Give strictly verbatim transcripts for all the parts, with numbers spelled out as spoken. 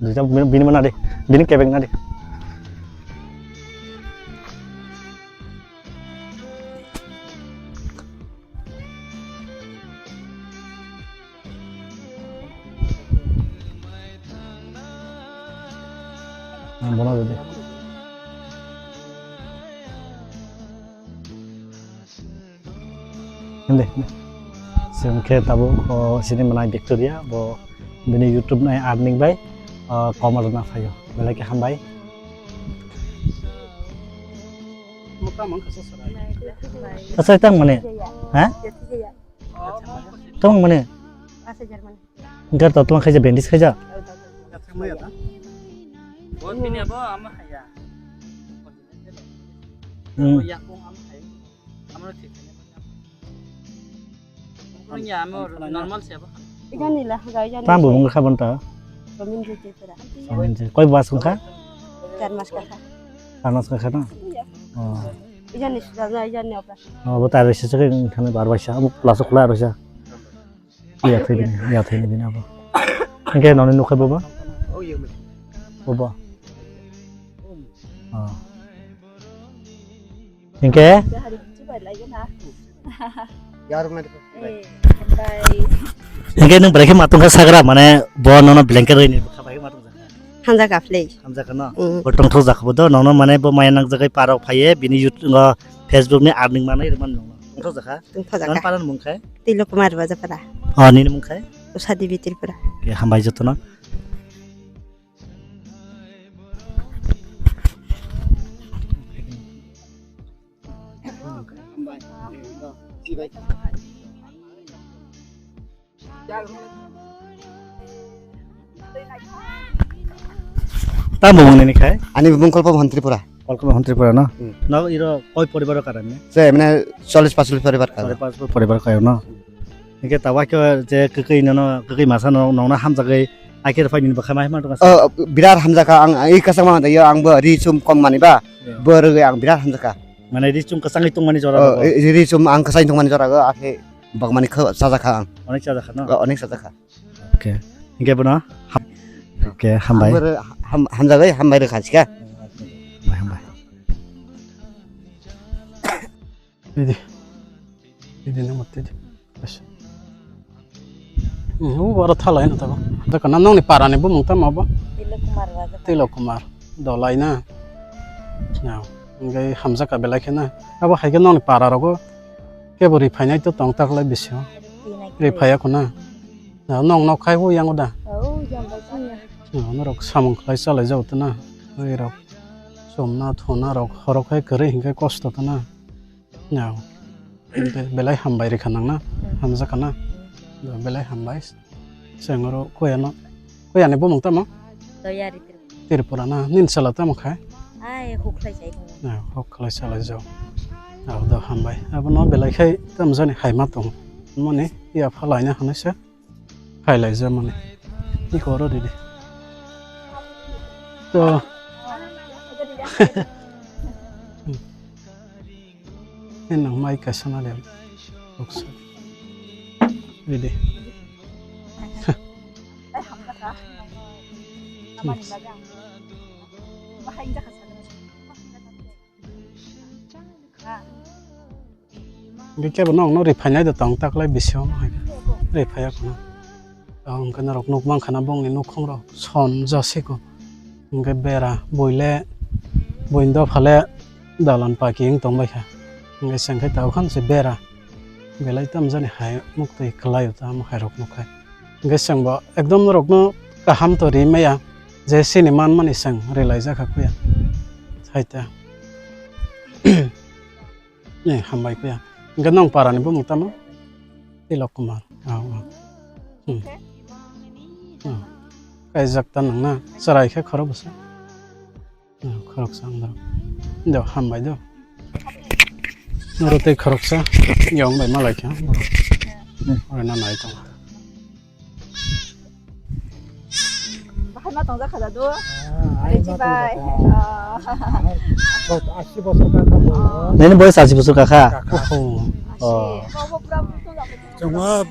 Duita bini, bini mana de. Bini kebek na de. Ang bono rwdi. Hindi. Sengke tabuk o sini manai Victoria bo bini YouTube nai earning bai o komar na phaio. Belai ke hambai. Asa tang mane? Ha? Tang mane? Gar to tlang khaija, bandage khaija. Hmm. Normal se abo. Tam bo mung kha bonta. Koi bas mung kha? Char mas ka kha. Char mas ka kha na? Oh. Ijani suda na, ijani operation. Oh, bo tar bai se se thani bar bai sa. Abo plus khula aro sa. Ya thai bini, ya thai bini abo. Hingke noni nukhai bobo? Bobo. Oh. Hingke? Hingke nung belai khe matung kha sagra mane bo nono blanket rwini bwkha bai khe matung kha. Hamjak kha phle. Hamjak kha no? Mm. Bo tongthok jak kha bo do nono mane bo maya nang jagai parok phaiye bini YouTube, Facebook ni earning manai rwmani nono. Tongthok jak kha? Tongthok jak kha. Nang parani mung khe? Tilok Kumar Bajapara. Oh, nini mung khe? Usha Devi Tripura. Ke hambai jotono. Tamo mung nini khai? Ani bumung Kolpo Mohan Tripura. Kolpo Mohan Tripura no? Hmm. No iro koi poribar karan ne? Se mane chollish panchollish poribar karan. Chollish panchollish poribar karan no? Hingke tawa khe je kwkwi nono, kwkwi masa no, nongno hamjagwi akhir phaini bwkha mai ma tongsa. Oh, birat hamjakha ang, i kwchangma taiyo, ang bo ri chum kom mani ba, yeah, bo rwgwi ang birat hamjakha. Mane ri chum kwchangwi tongmani jora. Oh, rogo. I, i ri chum ang kwchangwi tongmani jora go, akhe bokmani kho chajakha ang. Onek chajakha no? Oh, onek chajakha. Okay. Hingke bono ham-, okay, hambai. Ang bo rw-, ham-, hamjagwi hambai rwkha sika. Hambai, hambai. Didi. Didi nang mati di. Bas. Hmm, u boro thalai na tabo. Dakana nongni parani bumung tamo bo? Tilok Kumar Raja. Tilok Kumar. Dolai na. Ya. Ngai hamjak ka belai khena. Abo hai khe nongni para rogo. Kebo ri phainai to tong taklai bisio. Ri phaiya khuna. Na nong nok khai bo yango da. Oh, yang ba sini. Na norok samung khlai chalai jao to na. Ri rok. Somna thona rok horok hai kwrwi hinkai kosto to na. Ya. Be-, belai hambai rikha nang na. Hmm. Hamjakha na. Hmm. Belai hambai. Sengoro koyano. Koyani bumung tamo? Toyari Tripura. Tripura na. Nin sala tamo khai? Ai, huk khlai chai tong. Ya, huk khlai chalai jao. Abo do hambai. Abono belai khai tamjani haima tong. Mani ya phalaina hanai se. Khailai ja mani. Iko oro didi. To. Nang mai kaisa na le. Boksa. Didi. Hingke kebo nokno ri phainai da tong taklai bisio hai. Ri phaiya khuna. Ang khe norok nuk mankha na bongni nukhung rok son jasiko. Hingke bera buile buindo phale dalan paki wng tong baikha. Hingke sengkhe tao khan se bera belai tamjani hai muktwi kwlaio tamo hai rok nukhai. Hingke chwngbo ekdom norokno kaham to ri maya, je chini manmani chwng rilai jakha kuya. Hai ta. Ni hambai kuya. Hingke nong parani bumung tamo? Tilok Kumar. Ah, ah. Hmm. Ah. Kaijak ta nang na? Chwrai khe khoro bwsa. Khoroksa ang do. Do, hambai do. Oro tei khoroksa yong bai malai kha. Oro na nai tong. Bahai ma tong jakha da do. Ai, ma tong jakha. Bos, asi bosor ka kha bo. Nini boyos asi bosor ka kha? Ka kha. Oh. Oh. Chwngma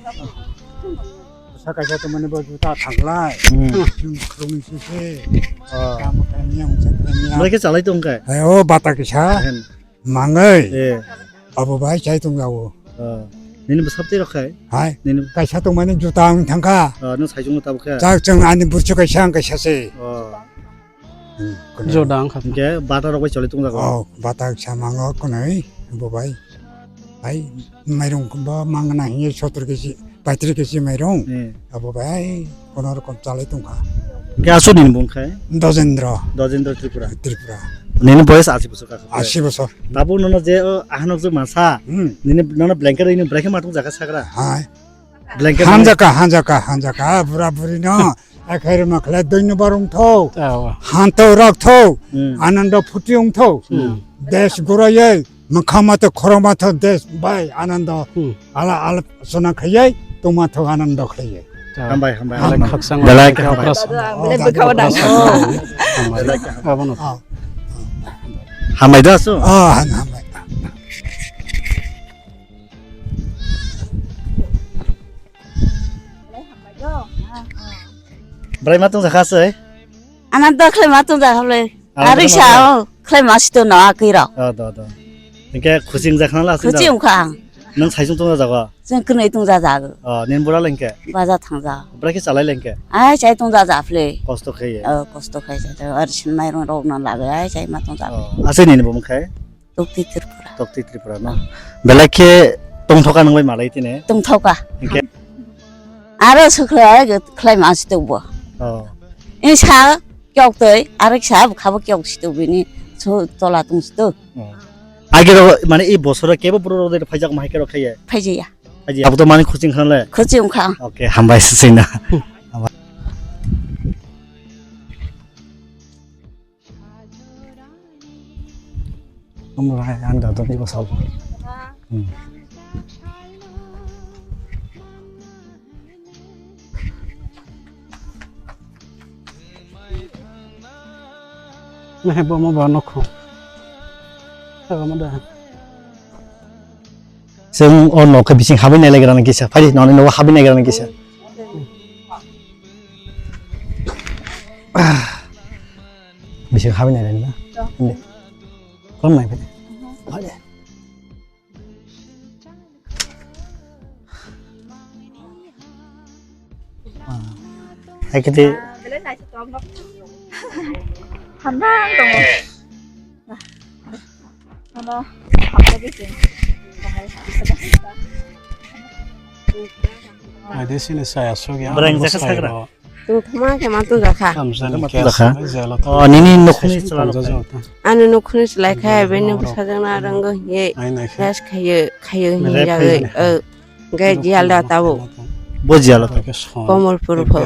Saka saka mani bo juta thanglai. Hmm. Chwng khulumni sisi. Oh. Kam kanya ungsa kanya. Belai khe chalai tong khe? Hai, o bata kisa. Hen. Mangai. Eh. Abo bai chai tong jago. Oh. Nini bwsap twi rok khai? Hai. Nini kaisa tong mani juta ang thangkha. Oh, nang sai chwng tabuk khe? Chak chwng ani burchu kaisa ang kaisa se. Oh. Hmm, kunui. Joda wngkha. Hingke bata rok bai choli tongjago. Oh, bata kisa mango kunui, bo bai. Hai, mairung ba mangna hinwi sottor kg, paitris kg mairung. Hmm. Abo bai, kono rokom chalai tongkha. Hingke aswk nini bung khai? Dojendra. Dojendra Tripura. Tripura. Nini boyes asi bosor kakha. Asi bosor. Tabuk nono je, o, ahanok je masa. Hmm. Nini nono blanket ini brekhe matung jaka sagra. Hai. Blanket. Hanjaka, hanjaka, hanjaka, bura buri no. Akhairima khlai doino barung thok. Awa. Hanto rak thok. Hmm. Anando phuti ung thok. Hmm. Des gurayai, mkhama to khoroma to des bai anando. Hmm. Ala ala sona khayai, tuma to anando khayai. Hambai, hambai, hambai. Belai khaksa belai hambai. Belai bwkha wadang. Hambai. Hambai. Abono. Ah. Hambai da so? Ah, han hambai. Brai ma tong jakha se? Ana do khlai ma tong jakha le. Ari sa o khlai ma sito no akiro. Oh, do, do. Hingke khuching jakha la sito. Khuching kha. Nang saisung tong jago. Jeng kunui tong jago. Oh, nin bura lengke. Baja thang ja. Brai khe chalai lengke. Ai chai tong jaja phle. Kosto khe. Oh, kosto khe ja. Ari sin mairung rok na lage ai chai ma tong jago. Oh, ase nin bo mkhai. Tokti Tripura. Tokti Tripura no. Belai khe tongthoka nang bai malai tine. Tongthoka. Hingke. Aro sukhlai khlai ma si tongbo. Oh. Insa kyok toi, aro kisa bo khabo kyok si tong bini so tola tong si tong. Oh. Age ro mane e bosoro kebo bro ro de phaijak ma haike ro khaiye. Phaijiya. Phaijiya. Abo to mane khuching khan le. Khuching kha. Okay, hambai sisina. Omo hai ang da doni bosal. Hmm. Nahe bo mo ba nokho. Sabo mo da. Chwng o nokha bising habwi nai lai gra nang kisa. Phai di noni nogo habwi nai gra nang kisa. Ah. Bising habwi nai lai na. Inde. Kon nai phai. Phai de. Ah. Hai kiti. Hamdang tongo. Ano, hamdang kisi. Ai, de sini saya asuk ya. Bereng jaka sagra. Tongthoma khe ma tongjakha. Tongthoma tongjakha. Oh, nini nukhungni chwla rok khe? Ani nukhungni chwla khe bini bwsajwkno rwngo hiye. Yes khayo, khayo hinjagwi. Hwnkhe jiyal da tabuk. Bo jiyal da tabuk? Komolpur pho.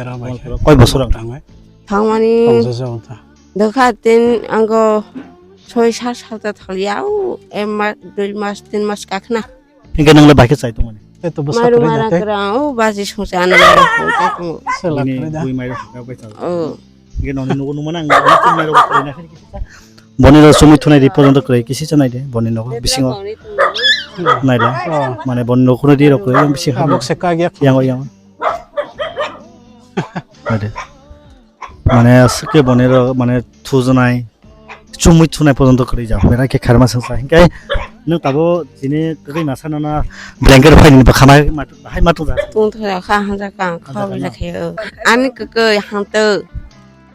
Koi bosor ang? Thangmani dokha tin ango soi sat sal ta thaliya, o ek mas, dui mas, tin mas kakhna. Hingke nang le bai khe chai tongmani? Mairum mara kwrang, o baji songcha ano mairum songcha tongo. Bini bui mairum songcha bai chai. O. Hingke noni nogo numa nang, nini chini mairum kwrwi na khe kisa. Boni ro sumui thunai di pojonto kwrwi kisi cha nai de, boni nogo bisingo. Nai la. Mane boni nogo khunui di rok kwrwi yang bisingo. Tabuk se kagya. Yang o yang. Nai de. Mane aswk khe boni ro, mane thujanai. Chumui thunai pojonto kwrwi jak, belai khe khairma songsa. Hinkhe nwng tabuk chini kwrwi masa nono blanket phaini bwkha bahai ma tong jak. Tongthok kha, hanja kha, kha hanja kha. Ani kwkwi hangtwk.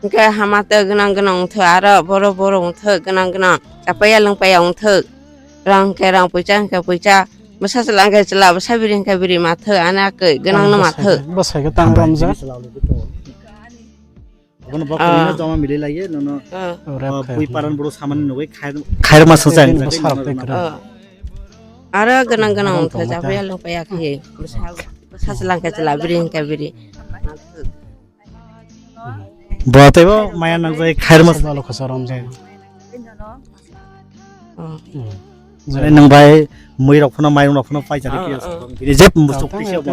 Hinkhe hama twi gwnang gwnang wngthok, aro borok borok wngthok, gwnang gwnang. Chapaiya lwngpaiya wngthok. Rang khe rang, puisa hinkhe puisa. Bwsa chwla hinkhe chwla, bwsa biri hinkhe biri ma thok, ani kwkwi gwnang no ma thok. Bwsai khe tang romjak. Abono bo kwrwino joma milwi laiye, nono, ah, bui paran boro samani nugwi khair-, khairma songsa. Aro gwnang gwnang wngkha, japaya longpaya khe, bwsa, bwsa chwla khe chwla, biri hinkha biri. Bo teibo maya nangjai khairma. Balo khasa romjai. Mane nwng bai mui rok phano, mairung rok phano paijak khe, bini je musuk tei se bo.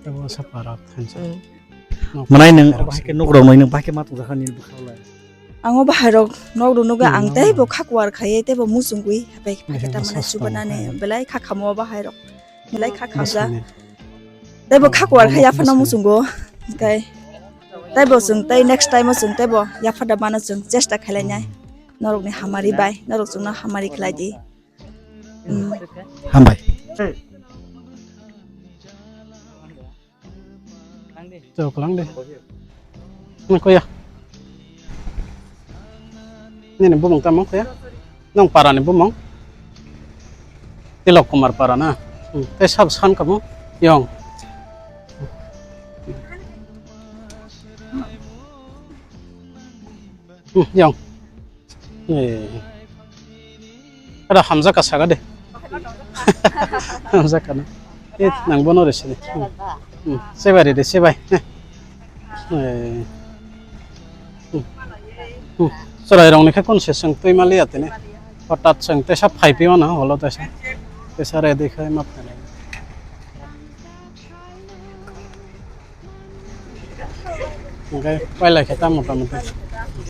Teibo sa para thansa. Mwnai nwng bahai khe nok rok nai nwng bahai khe ma tongjakha nini bwkha lai. Ang o bahai rok nok rok nugwi ang tei bo kha kuar khai tei bo muchungwi hapai khe tamani chubanani belai kha khamo bahai rok. Belai kha khamjak. Taibo khakwar khe yaphano muchungo. Tei taibo chwng tei next time o chwng taibo yaphada mano chwng chesta khlainai. Norokni hamari bai, norok chwngno hamari khlai di. Hmm. Hambai. Chok lang de. Nang koya. Nini bumung tamo koya? Nong para ni bumung? Tilok Kumar para na. Hmm. Tei sab san kamo? Yong. Hmm, yong. Eh. Ada hamjak ka saga de. Hamjak ka na. Eh, nang bono re sini. Hmm. Hmm. Sebai re de, sebai. Eh. Eh. Hmm. Hmm. Chwrai rong ni khe kun se seng twi mali atene. Hotat seng tesa phai pi mano holo tesa. Tesa re de khai ma phai. Hingke pailai khe ta mota moti.